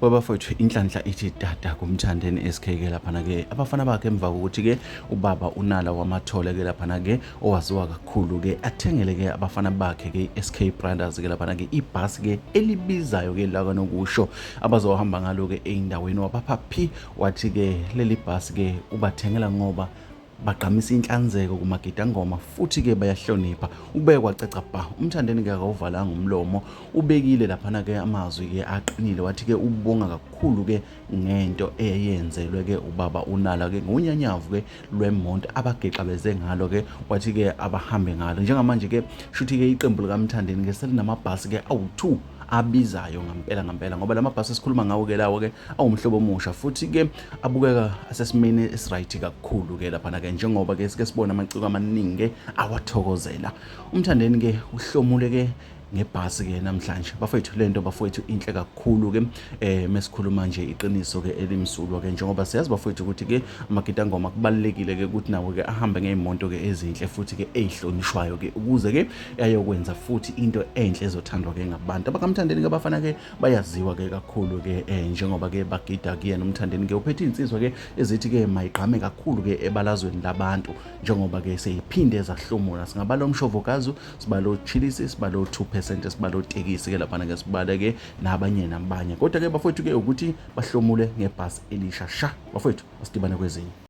Bafowethu, inhlanhla ithi tata kuMthandeni SK ke laphana ke abafana bakhe, emva kokuthi ke ubaba uNala wamathole ke laphana ke owaziwa kakhulu ke athengele ke abafana bakhe ke SK Brothers ke laphana ke ibhasi ke elibizayo ke la kanokusho abazohamba ngalo ke eyindaweni. Wabapha phi? Wathi ke leli bhasi ke ubathengela ngoba bagqamisa inhlanzeko kumagidangoma futhi ke bayahlonipha. Ubeke kwacaca bha uMthandeni ke, akawuvalanga umlomo, ubekile laphana ke amazwi ke aqinile, wathi ke ubonga kakhulu ke ngento eyenzelwe ke ubaba uNala ke ngonyanyavu ke lwemonto abageqa beze ngalo ke, wathi ke abahambe ngalo. Njengamanje ke shuthi ke iqembu likaMthandeni ke selinamabhasi ke awu-2 abizayo ngampela ngampela, ngoba lamabhasi esikhuluma ngawo ke lawo ke awumhlobo omusha futhi ke abukeka asesimeni esiright kakhulu ke laphana ke, njengoba ke sike sibona amaciko amaningi ke awathokozela. UMthandeni ke uhlomule ke ngebhasi ke namhlanje, bafowethu. Lento, bafowethu, inhle kakhulu ke mesikhuluma nje iqiniso ke elimsulwa ke, njengoba siyazi, bafowethu, ukuthi ke amagidangoma kubalekile ke ukuthi nawo ke ahambe ngey'moto ke ezinhle futhi ke ey'hlonishwayo ke, ukuze ke ayokwenza futhi into enhle ezothandwa ke ngabantu. AbakaMthandeni ke abafana ke bayaziwa ke kakhulu ke njengoba ke bagida kuyena uMthandeni ke, uphethe insizwa ke ezithi ke mayigqame kakhulu ke ebalazweni labantu, njengoba ke seyiphinde zahlomula. Singabala uMshovokazi, sibalo Chilisi, sibalo 2%, sibalo Tekisi ke laphana ke, sibale ke nabanye nabanye. Kodwa ke, bafowethu, ke ukuthi bahlomule ngebhasi elisha sha, bafowethu, asidibane kwezinye.